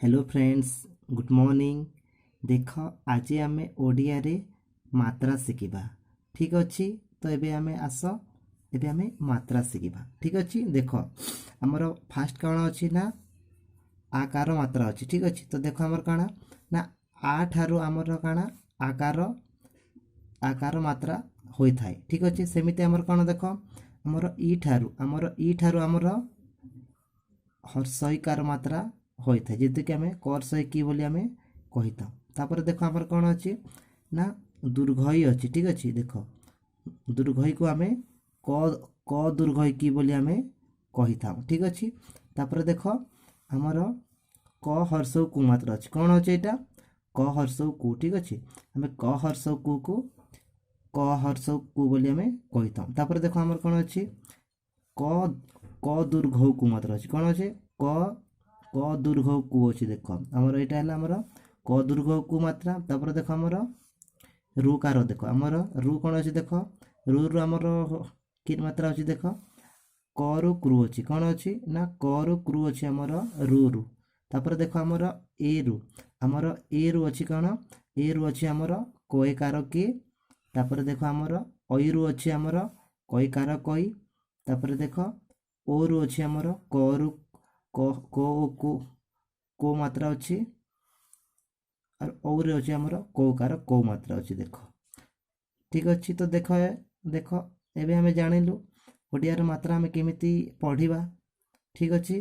Hello friends, good morning. ଦେଖ, ଆଜି ଆମେ ଓଡ଼ିଆରେ ମାତ୍ରା ଶିଖିବା, ଠିକ୍ ଅଛି? ତ ଏବେ ଆମେ ଆସ, ଏବେ ଆମେ ମାତ୍ରା ଶିଖିବା, ଠିକ୍ ଅଛି? ଦେଖ, ଆମର ଫାଷ୍ଟ କ'ଣ ଅଛି ନା ଆକାର ମାତ୍ରା ଅଛି, ଠିକ୍ ଅଛି? ତ ଦେଖ, ଆମର କ'ଣ ନା ଆ ଠାରୁ ଆମର କ'ଣ ଆକାର ମାତ୍ରା ହୋଇଥାଏ, ଠିକ୍ ଅଛି? ସେମିତି ଆମର କ'ଣ ଦେଖ, ଆମର ଇ ଠାରୁ ଆମର ହର୍ଷଇକାର ମାତ୍ରା ହୋଇଥାଏ, ଯେମିତିକି ଆମେ କର୍ଷଇ କି ବୋଲି ଆମେ କହିଥାଉ। ତାପରେ ଦେଖ, ଆମର କ'ଣ ଅଛି ନା ଦୀର୍ଘଇ ଅଛି, ଠିକ୍ ଅଛି? ଦେଖ, ଦୀର୍ଘଇକୁ ଆମେ କ କ ଦୀର୍ଘଇ କି ବୋଲି ଆମେ କହିଥାଉ, ଠିକ୍ ଅଛି? ତାପରେ ଦେଖ, ଆମର କ ହର୍ଷଉ କୁ ମାତ୍ରା ଅଛି। କ'ଣ ଅଛି ଏଇଟା? କ ହର୍ଷଉ କୁ, ଠିକ୍ ଅଛି? ଆମେ କ ହର୍ଷଉ କୁକୁ କ ହର୍ଷଉ କୁ ବୋଲି ଆମେ କହିଥାଉ। ତାପରେ ଦେଖ, ଆମର କ'ଣ ଅଛି? କ କ ଦୀର୍ଘ କୁ ମାତ୍ରା ଅଛି। କ'ଣ ଅଛି? କ କ ଦୀର୍ଘ କୁ ଅଛି। ଦେଖ, ଆମର ଏଇଟା ହେଲା ଆମର କ ଦୀର୍ଘ କୁ ମାତ୍ରା। ତାପରେ ଦେଖ, ଆମର ରୁ କାର। ଦେଖ, ଆମର ରୁ କ'ଣ ଅଛି? ଦେଖ, ରୁ ଆମର କି ମାତ୍ରା ଅଛି? ଦେଖ, କ ରୁ କ୍ରୁ ଅଛି। କ'ଣ ଅଛି ନା କ ରୁ କ୍ରୁ ଅଛି ଆମର ରୁ ରୁ। ତାପରେ ଦେଖ, ଆମର ଏ ରୁ, ଆମର ଏ ରୁ ଅଛି କ'ଣ? ଏ ରୁ ଅଛି ଆମର କଏକାର କେ। ତାପରେ ଦେଖ, ଆମର ଐ ରୁ ଅଛି ଆମର କଇକାର କଇ। ତାପରେ ଦେଖ, ଓ ରୁ ଅଛି ଆମର କ ରୁ କ କ ଓ କୋ କୋ ମାତ୍ରା ଅଛି, ଆଉ ଔରେ ଅଛି ଆମର କୌକାର କୌ ମାତ୍ରା ଅଛି। ଦେଖ, ଠିକ୍ ଅଛି? ତ ଦେଖ, ଏବେ ଆମେ ଜାଣିଲୁ ଓଡ଼ିଆର ମାତ୍ରା ଆମେ କେମିତି ପଢ଼ିବା, ଠିକ୍ ଅଛି?